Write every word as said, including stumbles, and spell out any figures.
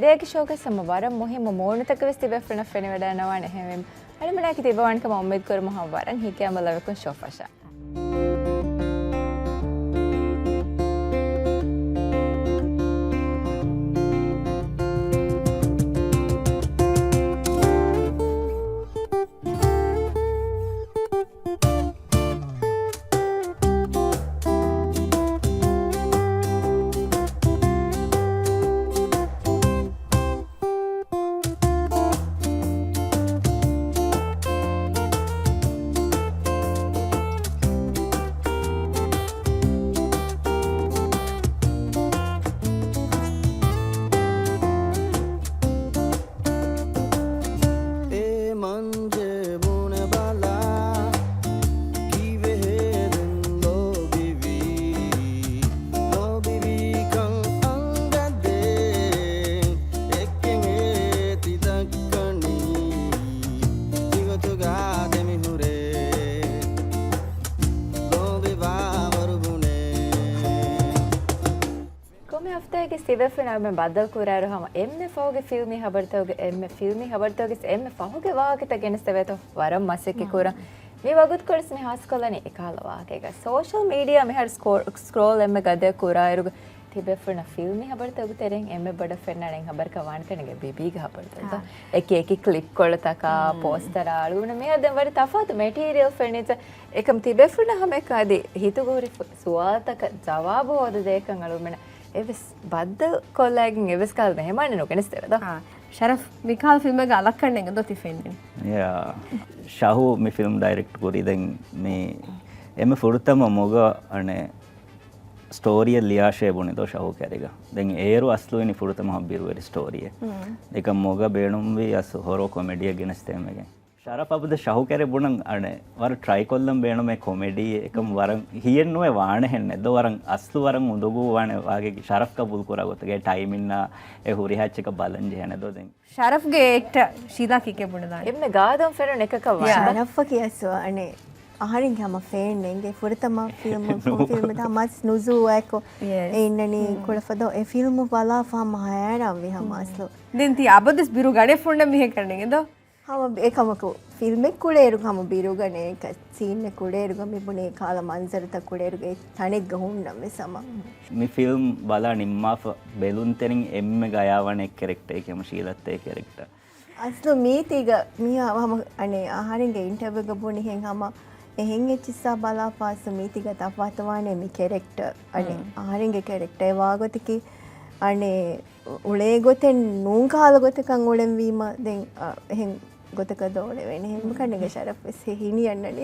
ރޭގެ ޝޯގައި ހަމަ ވަރަށް މުހިއްމު މޫނުތަކެއް ވެސް ތިބޭފުޅުންނަށް ފެނިވަޑައިގަންނަވާނެ. އެހެންވީމަ އަޅުމެނާއެކީ ތިބަވާނެ ކަމަށް އުއްމީދު ކުރަމުން ހަމަ ވަރަށް ހިތްގައިމު ލަވައަކުން ޝޯ ފަށާ. އޭ މަންޖެ ބުނެބަލާ، ކީއްވެހޭ ދެން ލޯބިވީ؟ ލޯބިވީކަން އަނގަދޭން އެއްކެއް އޭތި ދައްކަނީ. ތިގޮތުގަ ދެމިހުރޭ ލޯބިވާވަރު ބުނޭ. ކޮންމެ ހަފްތާއެއްގެ ތިބޭފުޅުން އަޅުމެން ބައްދަލު ކުރާއިރު ހަމަ އެންމެ ފަހުގެ ފިލްމީ ހަބަރުތަކުގެ، އެންމެ ފިލްމީ ހަބަރުތަކުގެ އެންމެ ފަހުގެ ވާހަކަތައް ގެނެސްދެވޭތޯ ވަރަށް މަސައްކަތް ކުރަން. މި ވަގުތުކޮޅަސް މި ހާސްކޮށްލަނީ އެކަހަލަ ވާހަކައެއްގަ. ސޯޝަލް މީޑިއާ މިހާރު ސްކްރޯ-، ސްކްރޯލް އެންމެ ގަދަޔަށް ކުރާއިރުގަ ތިބޭފުޅުންނަށް ފިލްމީ ހަބަރުތަކުގެ ތެރެއިން އެންމެ ބޮޑަށް ފެންނަނީ ހަބަރަކަށް ވާނެ ކަންނޭނގެ ބީބީގެ ހަބަރުތައް. އާ. އެކި އެކި ކްލިޕްކޮޅުތަކާ، މް. ޕޯސްޓަރާ އަޅުގަނޑު މިހާ ދެން ވަރަށް ތަފާތު މެޓީރިއަލް ފެންނިއްޖެ. އެކަމް ތިބޭފުޅުންނަށް ހަމައެކަނި އަދި ހިތުގަ ހުރި ފު-، ސުވާލުތަކަށް ޖަވާބު ހޯދަދޭކަން އަޅުގަނޑުމެން އެއްވެސް ބައްދަލުކޮށްލައިގެން އެއްވެސް ކަހަލަ މެހެމާނެއް ނުގެނެސްދެވޭތޯ. އާ، ޝަރަފް މިކަހަލަ ފިލްމެއްގަ އަލަށް ކަންނޭނގެ ދޯ ތި ފެންނަނީ؟ ޔާ. ޝަހު މި ފިލްމް ޑައިރެކްޓް ކުރީ. ދެން މި އެންމެ ފުރަތަމަ މޮގަށް އަނެއް ސްޓޯރީއެއް ލިޔާށޭ ބުނިދޯ ޝަހު ކެރިގަ. ދެން އޭރު އަސްލު އިނީ ފުރަތަމަ ހައްބިރުވެރި ސްޓޯރީއެއް. އެކަމް މޮގަށް ބޭނުންވީ އަސް ހޮރޯ ކޮމެޑީއެއް ގެނެސްދޭމެގެން. ޝަރަފް އަބަދު ޝަހު ކެރި ބުނަން އަނެއް ވަރަށް ޓްރައި ކޮށްލަން ބޭނުމޭ ކޮމެޑީ އެކަމް ވަރަށް ހިޔެއްނުވެ ވާނެހެން ނެއްދޯ ވަރަށް އަސްލު ވަރަށް އުނދަގޫ ވާނެ ވާގެ ޝަރަފް ގަބޫލު ކުރާ ގޮތުގެ ޓައިމިންނާ އެ ހުރިހާ އެއްޗަކަށް ބަލަން ޖެހޭނެ ދޯ ދެން. ޝަރަފްގެ އެކްޓަ ޝީލާ ކިކެ ބުނެދާނެ. އެންމެ ގާދަން ފެނުނު އެކަކަށް ވާނެ. ޝަރަފްއަކީ އަސް އަނެއް އަހަރެންގެ ހަމަ ފޭން ނޭނގެ ފުރަތަމަ ފިލްމު، ފިލްމު ހަމަ ނުޒޫ އެކޮ އެ އިންނަނީ ކުޅަފަދަ އެ ފިލްމު ބަލާފަ ހަމަ ހައިރާންވި ހަމަ އަސްލު. ދެން ތި އަބަދުސް ބިރު ގަނެ ފުންނަ މިހެން ކަންނޭނގެ ދޯ؟ ހަމަ އެކަމަކު ފިލްމެއް ކުޅޭއިރު ހަމަ ބިރުގަނޭ ސީންއެއް ކުޅޭއިރުގަ މި ބުނޭ ކަހަލަ މަންޒަރުތައް ކުޅޭއިރުގަ ތަނެއްގަ ހުންނަން ވެސް ހަމަ. މި ފިލްމް ބަލާ ނިންމާފަ ބެލުންތެރިން އެންމެ ގަޔާވާނެ ކެރެކްޓަރެއް ހަމަ ޝީލައްތޭ ކެރެކްޓަރ. އަސްލު މީތީގަ މީ ހަމަ އަނެއް އަހަރެންގެ އިންޓަވިއުގަ ބުނިހެން ހަމަ އެހެން އެއްޗިއްސާ ބަލާފަ އަސްލު މީތީގަ ތަފާތުވާނެ މި ކެރެކްޓަރ އަނެއް އަހަރެންގެ ކެރެކްޓަރ އެ ވާގޮތަކީ އަނެއް އުޅޭ ގޮތެއް ނޫން ކަހަލަ ގޮތަކަށް އުޅެންވީމަ ދެން އަ، އެހެން ގޮތަކަށް ދޯ އުޅެވޭނެ. ހެން ކަންނޭނގެ ޝަރަފް ވެސް ހިނިއަންނަނީ.